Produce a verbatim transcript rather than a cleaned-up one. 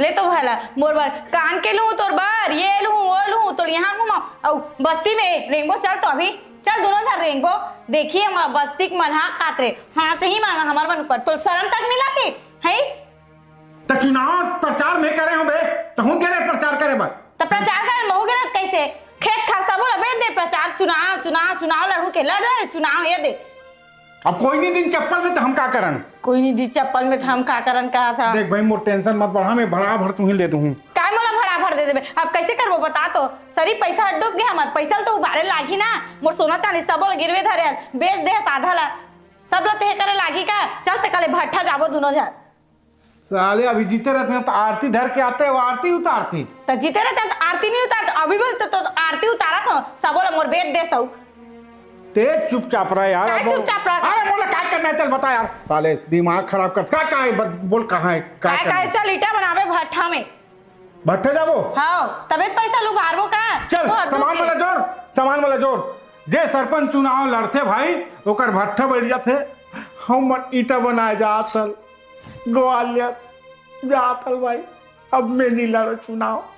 ले तो भला मोर बर कान के लूं, तोर बर ये लूं, वो लूं, तो यहाँ घुमाओ। अउ बस्ती में रेंगो, चल तो अभी, चल दोनों झन रेंगो। देखिए हमारा बस्ती के मन हा खात रे, हाथ ही मांगा हमार मन ऊपर, तो शर्म तक नहीं लाती है? त चुनाव प्रचार में करे हो बे, तहूं के रे प्रचार करे बर। त प्रचार करे महू के रथ कैसे? खेत खार सबो ला बेच दे, प्रचार चुनाव, चुनाव, चुनाव लड़ू के लड़ रहे, चुनाव ये दे। अब कोई नहीं दिन चप्पल में त हम का करन? कोई नहीं दिन चप्पल में त हम का करन कहा था। देख भाई, मोर टेंशन मत बढ़ा, मैं भड़ा भर तुही ले दूहूं। काय मोला भड़ा भर दे देबे? अब कैसे करबो बता तो? सरी पैसा डूब गया हमार, पैसा ल तो उबारे लागी ना। मोर सोना चांदी सबो ला गिरवे धरे हस, बेच दे हस आधा ला, सब ला तेहे करे लागी का? चल ते काले भट्ठा जाबो दुनो झन। साले अभी जीते रहते हैं तो आरती धर के आते हैं, वो आरती उतारती। त जीते रहते हैं तो आरती नहीं उतारते, अभी भी तो, तो आरती उतारा था, सबो ला मोर बेच दे सऊ। ते चुपचाप रह यार, काय अब वो चुपचाप रह? अरे मोला काय करना है, चल बता यार। साले दिमाग खराब कर, का, का है, ब-, बोल कहाँ है, का काय, करना काय, है? चल ईटा बनावे भट्ठा में। भट्ठा जाबो? हाँ, तबे त पैसा लुभारबो का? चल, तो हद सामान होगे। वाला जोर, सामान वाला जोर। जे सरपंच चुनाव लड़थे भाई, ओकर भट्ठा बैठ जाथे। हम ईटा बनाए जात हल, ग्वालियर जात हल भाई, अब मैं नहीं लड़ो चुनाव।